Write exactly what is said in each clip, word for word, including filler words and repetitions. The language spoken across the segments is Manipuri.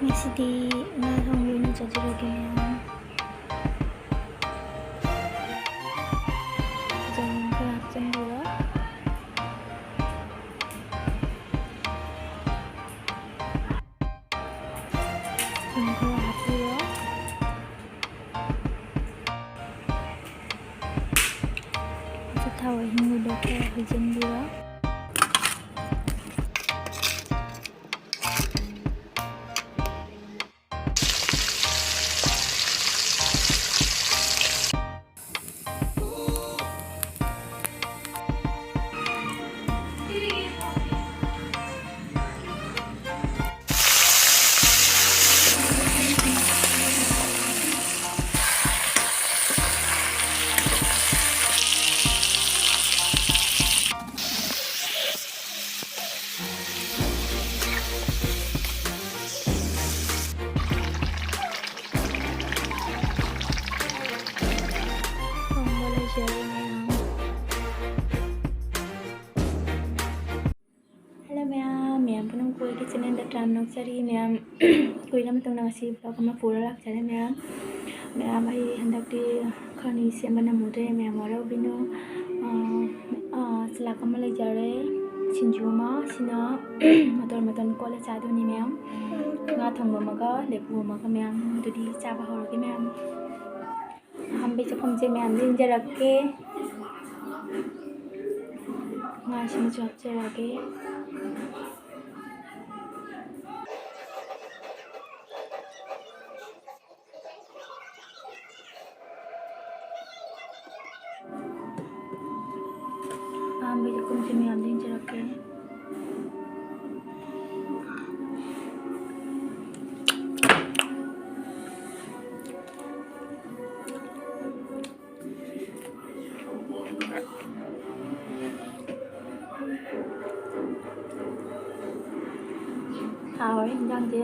ꯉꯁꯤꯗꯤ ꯉꯥ ꯊꯣꯡꯕ ꯑꯣꯏꯅ ꯆꯥꯖꯔꯒꯦ, ꯃꯌꯥꯝ꯫ ꯆꯅꯝ ꯈꯔ ꯍꯥꯞꯆꯤꯟꯕꯤꯔꯣ꯫ ꯊꯨꯝ ꯈꯔ ꯍꯥꯞꯄꯤꯔꯣ꯫ ꯑꯆꯥꯊꯥꯎ ꯑꯍꯤꯡꯕꯗꯣ ꯈꯔ ꯍꯩꯖꯤꯟꯕꯤꯔꯣ꯫ ꯊꯣꯡꯕ ꯂꯣꯏꯖꯔꯦ, ꯃꯌꯥꯝ꯫ Hello ꯃꯌꯥꯝ, ꯃꯌꯥꯝ ꯄꯨꯝꯅꯃꯛꯄꯨ ꯑꯩꯒꯤ channelꯗ ꯇꯔꯥꯝꯅ ꯑꯣꯛꯆꯔꯤ꯫ ꯃꯌꯥꯝ, ꯀꯨꯏꯔ ꯃꯇꯨꯡꯗ ꯉꯁꯤ vlog ꯑꯃ ꯄꯨꯔ ꯂꯥꯛꯆꯔꯦ ꯃꯌꯥꯝ꯫ ꯃꯌꯥꯝ, ꯑꯩ ꯍꯟꯗꯛꯇꯤ ꯈꯔꯅꯤ ꯁꯦꯝꯕ ꯅꯪꯍꯧꯗ꯭ꯔꯦ, ꯃꯌꯥꯝ ꯋꯥꯔꯧꯕꯤꯅꯨ꯫ ꯑꯥ, ꯑꯥ, ꯆꯂꯥꯛ ꯑꯃ ꯂꯩꯖꯔꯦ, ꯁꯤꯡꯖꯨ ꯑꯃ, ꯁꯤꯅ ꯃꯇꯣꯟ ꯃꯇꯣꯟ ꯀꯣꯠꯂ ꯆꯥꯗꯣꯏꯅꯤ ꯃꯌꯥꯝ꯫ ꯉꯥ ꯊꯣꯡꯕ ꯑꯃꯒ ꯂꯦꯄꯨ ꯑꯃꯒ ꯃꯌꯥꯝ꯫ ꯑꯗꯨꯗꯤ ꯆꯥꯕ ꯍꯧꯔꯒꯦ ꯃꯌꯥꯝ꯫ ꯑꯍꯥꯟꯕꯩ ꯆꯥꯛꯈꯨꯝꯁꯦ ꯃꯌꯥꯝ ꯌꯦꯡꯖꯔꯛꯀꯦ꯫ ꯉꯥꯁꯤꯃꯁꯨ ꯍꯥꯞꯆꯔꯛꯑꯒꯦ꯫ ꯑꯍꯥꯟꯕꯩ ꯆꯥꯛꯈꯨꯝꯁꯦ ꯃꯌꯥꯝ ꯌꯦꯡꯖꯔꯛꯀꯦ꯫ ꯍꯥꯎꯔꯦ ꯏꯟꯖꯥꯡꯁꯦ꯫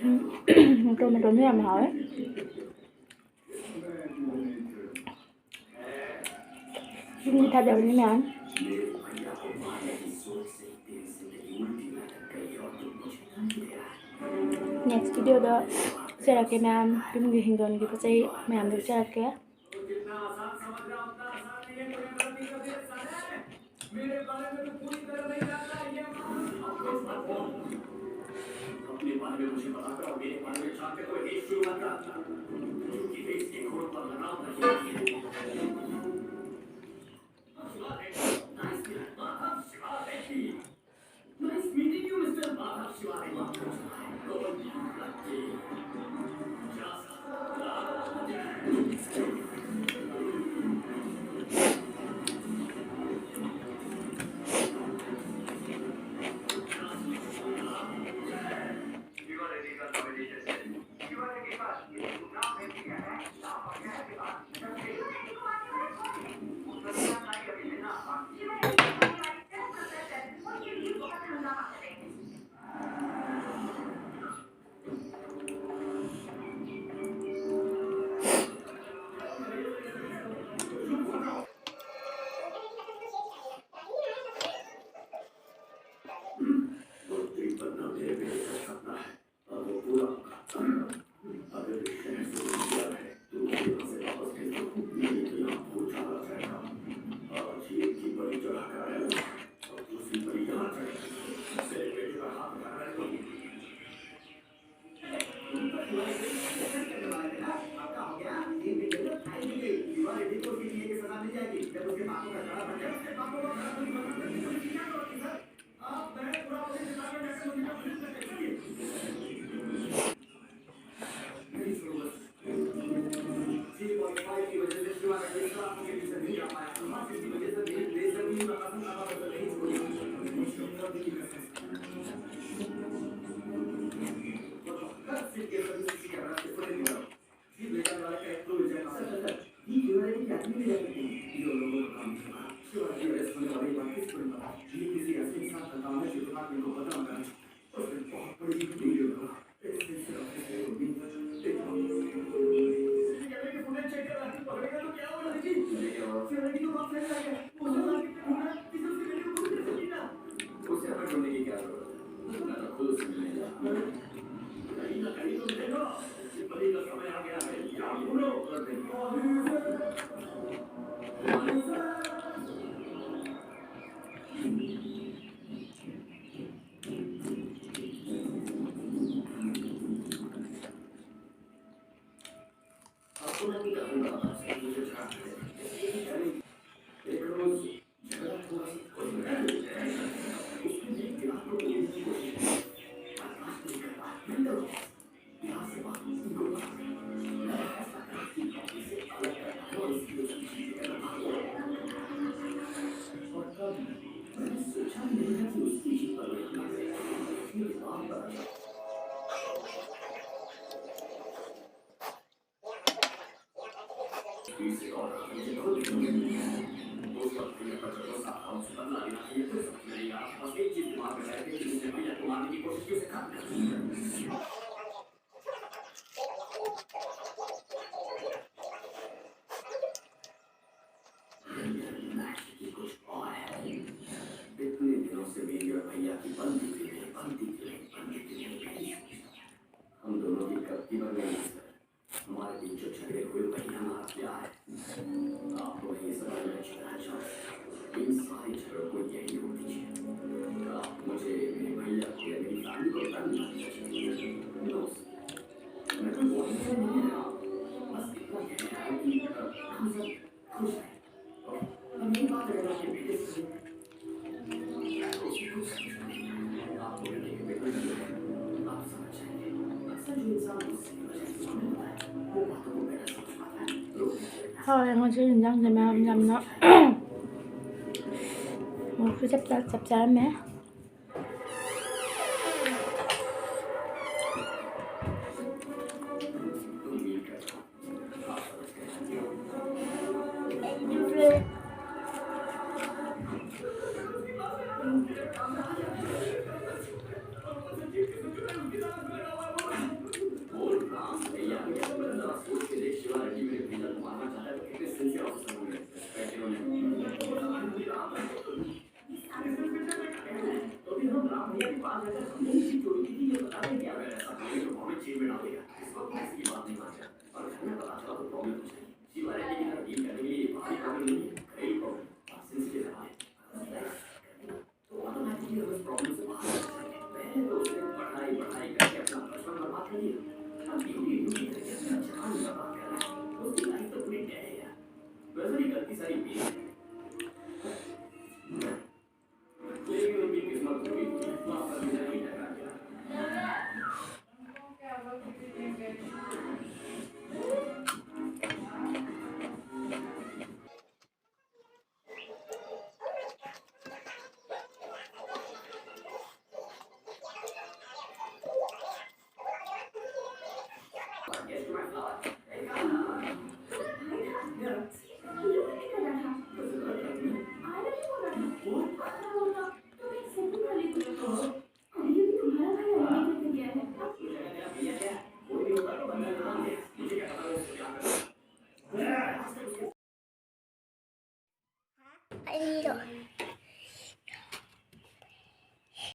ꯎꯝ, ꯇꯣꯃꯦꯇꯣꯁꯨ ꯌꯥꯝ ꯍꯥꯎꯋꯦ꯫ ꯌꯨꯝꯒꯤ ꯊꯥꯖꯕꯅꯤ ꯃꯌꯥꯝ꯫ Next videoꯗ ꯎꯠꯆꯔꯛꯀꯦ ꯃꯌꯥꯝ, ꯌꯨꯝꯒꯤ ꯍꯤꯡꯒꯣꯜꯒꯤ ꯄꯣꯠ ꯆꯩ ꯃꯌꯥꯝꯗꯣ ꯎꯠꯆꯔꯛꯀꯦ꯫ ꯍꯥꯎꯔꯦ ꯉꯁꯤ ꯌꯦꯟꯖꯥꯡꯁꯦ ꯃꯌꯥꯝ ꯌꯥꯝꯅ꯫ ꯃꯣꯔꯣꯛꯁꯨ ꯆꯞ ꯆꯥ-, ꯆꯞ ꯆꯥꯔꯝꯃꯦ꯫ तो ऑटोमेटिकली हम उस प्रॉब्लम से बाहर आ जाएंगे। पहले तो उसने पढ़ाई पढ़ाई करके अपना बचपन बर्बाद कर दिया। अब ड्यूटी ड्यूटी करके अपना जवानी बर्बाद कर रहा है। उसकी लाइफ तो पूरी डेड है यार। वैसे भी गलती सारी मेरी है। लेकिन उनकी किस्मत बुरी थी, वापस भी नहीं टकरा गया।